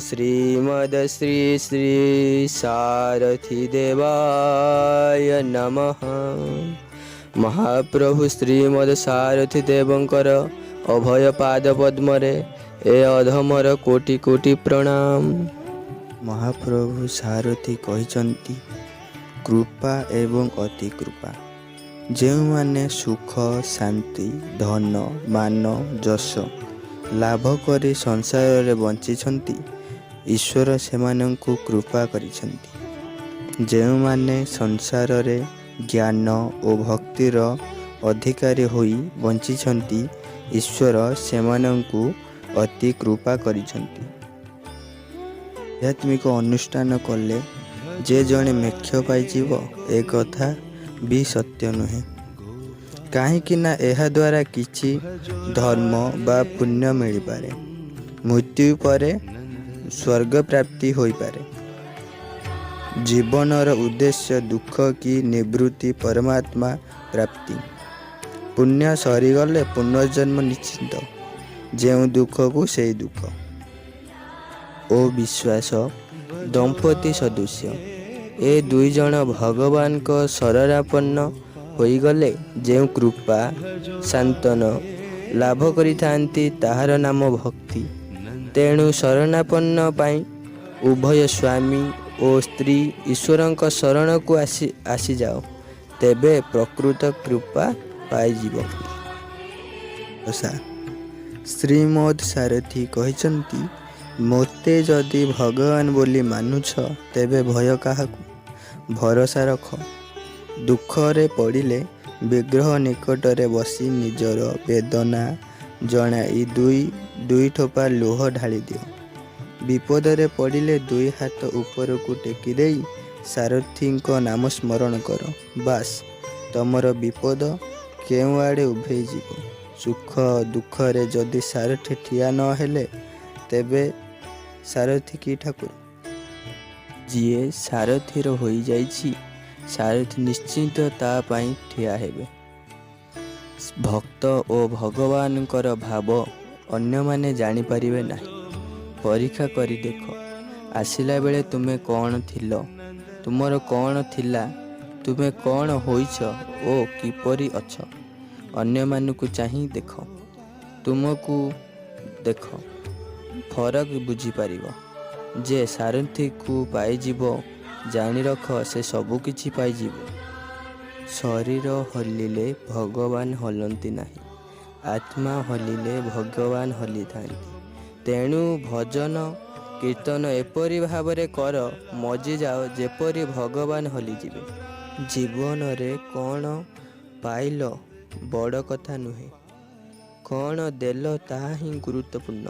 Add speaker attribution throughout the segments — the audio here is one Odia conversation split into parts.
Speaker 1: ଶ୍ରୀମଦ ଶ୍ରୀ ଶ୍ରୀ ସାରଥି ଦେବାୟ ନମଃ। ମହାପ୍ରଭୁ ଶ୍ରୀମଦ ସାରଥି ଦେବଙ୍କର ଅଭୟ ପାଦ ପଦ୍ମରେ ଏ ଅଧମର କୋଟି କୋଟି ପ୍ରଣାମ।
Speaker 2: ମହାପ୍ରଭୁ ସାରଥି କହିଛନ୍ତି, କୃପା ଏବଂ ଅତି କୃପା। ଯେଉଁମାନେ ସୁଖ, ଶାନ୍ତି, ଧନ, ମାନ, ଯଶ ଲାଭ କରି ସଂସାରରେ ବଞ୍ଚିଛନ୍ତି, ଈଶ୍ୱର ସେମାନଙ୍କୁ କୃପା କରିଛନ୍ତି। ଯେଉଁମାନେ ସଂସାରରେ ଜ୍ଞାନ ଓ ଭକ୍ତିର ଅଧିକାରୀ ହୋଇ ବଞ୍ଚିଛନ୍ତି, ଈଶ୍ୱର ସେମାନଙ୍କୁ ଅତି କୃପା କରିଛନ୍ତି। ଆଧ୍ୟାତ୍ମିକ ଅନୁଷ୍ଠାନ କଲେ ଯେ ଜଣେ ମୋକ୍ଷ ପାଇଯିବ, ଏ କଥା ବି ସତ୍ୟ ନୁହେଁ। କାହିଁକି ନା ଏହାଦ୍ୱାରା କିଛି ଧର୍ମ ବା ପୁଣ୍ୟ ମିଳିପାରେ, ମୃତ୍ୟୁ ପରେ ସ୍ୱର୍ଗ ପ୍ରାପ୍ତି ହୋଇପାରେ। ଜୀବନର ଉଦ୍ଦେଶ୍ୟ ଦୁଃଖ କି ନିବୃତ୍ତି, ପରମାତ୍ମା ପ୍ରାପ୍ତି। ପୁଣ୍ୟ ସରିଗଲେ ପୁନର୍ଜନ୍ମ ନିଶ୍ଚିତ। ଯେଉଁ ଦୁଃଖକୁ ସେଇ ଦୁଃଖ।
Speaker 1: ଓ ବିଶ୍ୱାସ ଦମ୍ପତି ସଦୃଶ୍ୟ। ଏ ଦୁଇଜଣ ଭଗବାନଙ୍କ ଶରଣାପନ୍ନ ହୋଇଗଲେ ଯେଉଁ କୃପା, ସାନ୍ତ୍ୱନା ଲାଭ କରିଥାନ୍ତି, ତାହାର ନାମ ଭକ୍ତି। ତେଣୁ ଶରଣାପନ୍ନ ପାଇଁ ଉଭୟ ସ୍ୱାମୀ ଓ ସ୍ତ୍ରୀ ଈଶ୍ୱରଙ୍କ ଶରଣକୁ ଆସିଯାଅ, ତେବେ ପ୍ରକୃତ କୃପା ପାଇଯିବ।
Speaker 2: ଭରସା। ଶ୍ରୀମଦ୍ ସାରଥି କହିଛନ୍ତି, ମୋତେ ଯଦି ଭଗବାନ ବୋଲି ମାନୁଛ, ତେବେ ଭୟ କାହାକୁ? ଭରସା ରଖ। ଦୁଃଖରେ ପଡ଼ିଲେ ବିଗ୍ରହ ନିକଟରେ ବସି ନିଜର ବେଦନା ଜଣାଇ ଦୁଇ ଦୁଇ ଠୋପା ଲୁହ ଢାଳିଦିଅ। ବିପଦରେ ପଡ଼ିଲେ ଦୁଇ ହାତ ଉପରକୁ ଟେକି ଦେଇ ସାରଥିଙ୍କ ନାମ ସ୍ମରଣ କର। ବାସ୍, ତମର ବିପଦ କେଉଁଆଡ଼େ ଉଭେଇଯିବ। ସୁଖ ଦୁଃଖରେ ଯଦି ସାରଥି ଠିଆ ନ ହେଲେ, ତେବେ ସାରଥି କି ଠାକୁର?
Speaker 1: ଯିଏ ସାରଥିର ହୋଇଯାଇଛି, ସାରଥି ନିଶ୍ଚିତ ତା ପାଇଁ ଠିଆ ହେବେ। ଭକ୍ତ ଓ ଭଗବାନଙ୍କର ଭାବ ଅନ୍ୟମାନେ ଜାଣିପାରିବେ ନାହିଁ। ପରୀକ୍ଷା କରି ଦେଖ, ଆସିଲା ବେଳେ ତୁମେ କ'ଣ ଥିଲ, ତୁମର କ'ଣ ଥିଲା, ତୁମେ କ'ଣ ହୋଇଛ ଓ କିପରି ଅଛ। ଅନ୍ୟମାନଙ୍କୁ ଚାହିଁ ଦେଖ, ତୁମକୁ ଦେଖ, ଫରକ ବୁଝିପାରିବ। ଯେ ସାରଥିକୁ ପାଇଯିବ, ଜାଣି ରଖ, ସେ ସବୁକିଛି ପାଇଯିବ। ଶରୀର ହଲିଲେ ଭଗବାନ ହଲନ୍ତି ନାହିଁ, ଆତ୍ମା ହଲିଲେ ଭଗବାନ ହଲିଥାନ୍ତି। ତେଣୁ ଭଜନ କୀର୍ତ୍ତନ ଏପରି ଭାବରେ କର, ମଜିଯାଅ, ଯେପରି ଭଗବାନ ହଲିଯିବେ। ଜୀବନରେ କ'ଣ ପାଇଲ ବଡ଼ କଥା ନୁହେଁ, କ'ଣ ଦେଲ ତାହା ହିଁ ଗୁରୁତ୍ୱପୂର୍ଣ୍ଣ।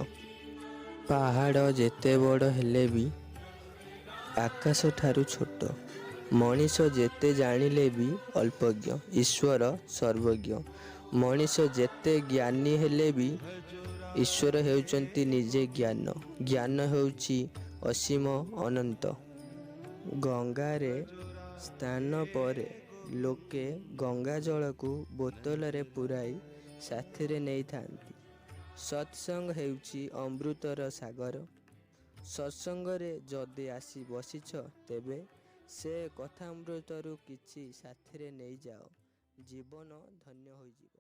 Speaker 1: ପାହାଡ଼ ଯେତେ ବଡ଼ ହେଲେ ବି ଆକାଶଠାରୁ ଛୋଟ। ମଣିଷ ଯେତେ ଜାଣିଲେ ବି ଅଳ୍ପଜ୍ଞ, ଈଶ୍ୱର ସର୍ବଜ୍ଞ। ମଣିଷ ଯେତେ ଜ୍ଞାନୀ ହେଲେ ବି ଈଶ୍ୱର ହେଉଛନ୍ତି ନିଜେ ଜ୍ଞାନ। ଜ୍ଞାନ ହେଉଛି ଅସୀମ, ଅନନ୍ତ। ଗଙ୍ଗାରେ ସ୍ନାନ ପରେ ଲୋକେ ଗଙ୍ଗାଜଳକୁ ବୋତଲରେ ପୂରାଇ ସାଥିରେ ନେଇଥାନ୍ତି। ସତ୍ସଙ୍ଗ ହେଉଛି ଅମୃତର ସାଗର। ସତ୍ସଙ୍ଗରେ ଯଦି ଆସି ବସିଛ, ତେବେ ସେ କଥାମୃତରୁ କିଛି ସାଥିରେ ନେଇଯାଅ, ଜୀବନ ଧନ୍ୟ ହୋଇଯିବ।